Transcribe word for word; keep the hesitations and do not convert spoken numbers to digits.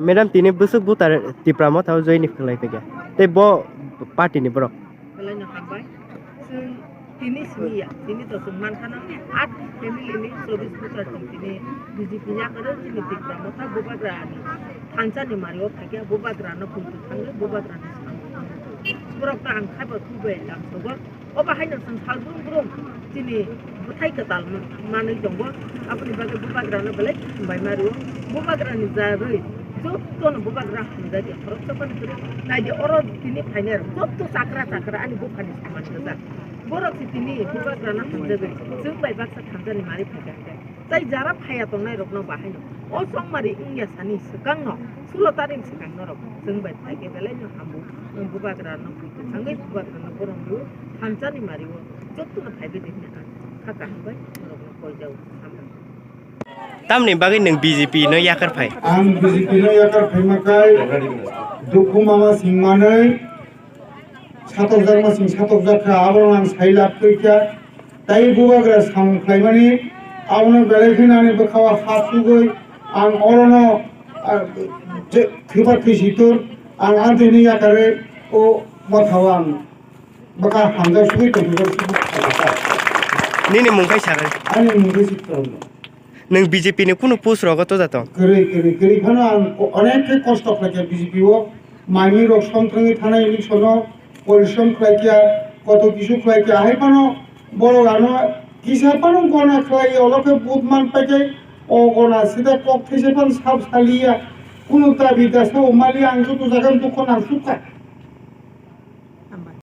Madam, tini bwswk butar Tipra Motha o join ni phlai phaikha. Tei bo party ni borok. Belai no hambai. Chwng tini simi ya, tini to chwng mankha no, at family ni chobbish bosor chwng tini B J P yakarwi chini Tipra Motha Bubagra ni thansa ni mari o phaikha, Bubagra no phuitu thangwi Bubagra ni samung tangwi. Borok ta ang khaibo thubai lamsogo. Obo haino chwng sal brum brum chini bwthai kwtal manwi tongo. Aboni bagwi Bubagrano belai hambai ma rwo. Bubagrani jarwi jotono Bubagra hamjakya khoroksa phano kwrwi. Naidi oro tini phainai rok joto chakra chakra ani buphani samani gwja. Borok se tini Bubagrano hamjagwi chwng bai baksa thansa ni mari phaikha hwnkhe. Tai jara phaiya tongnai rokno bahaino o chongmari wngya sani swkangno sulo taring swkang norok chwng bai phaikhe belai no hambu. Bubagra no phuitu thangwi Bubagra no borom rw thansa ni mari o joto no phaibi di hwnwi ang kha kaham bai norok no koi jao. Hambai. Tamni bagwi nwng B J P no yakar phai? Ang B J P no yakar phaima kai dukhu mama singmanwi satokjakma sing satokjak kha, abono ang sai lab kwi kha. Tai Bubagra samung khlaimani, abono belai kheno ani bwkhao ha sugwi ang orono, ah, je, thwiba thwisi tur ang amtwini yakarwi o Mothao ang bwkha hamjak sugwi tongthokjak sugwi. Nini mung khai sakhe? Ani mung khai Chitrangno. Nwng B J P ni kunu post rogo toja tong? Kwrwi, kwrwi, kwrwi phano ang ko-, onek khe kosto khlaikha B J P o. Manwi rok songthangwi thanai election o porishrom khlaikha, koto kisu khlaikha, hai phano borok ano kisa phano gona khlai, olo khe vote man paikhe o gona sida kok thaisa phano sab saliya, kunu dabi dasa o maliya, ang joto jaga dukho nang sukha.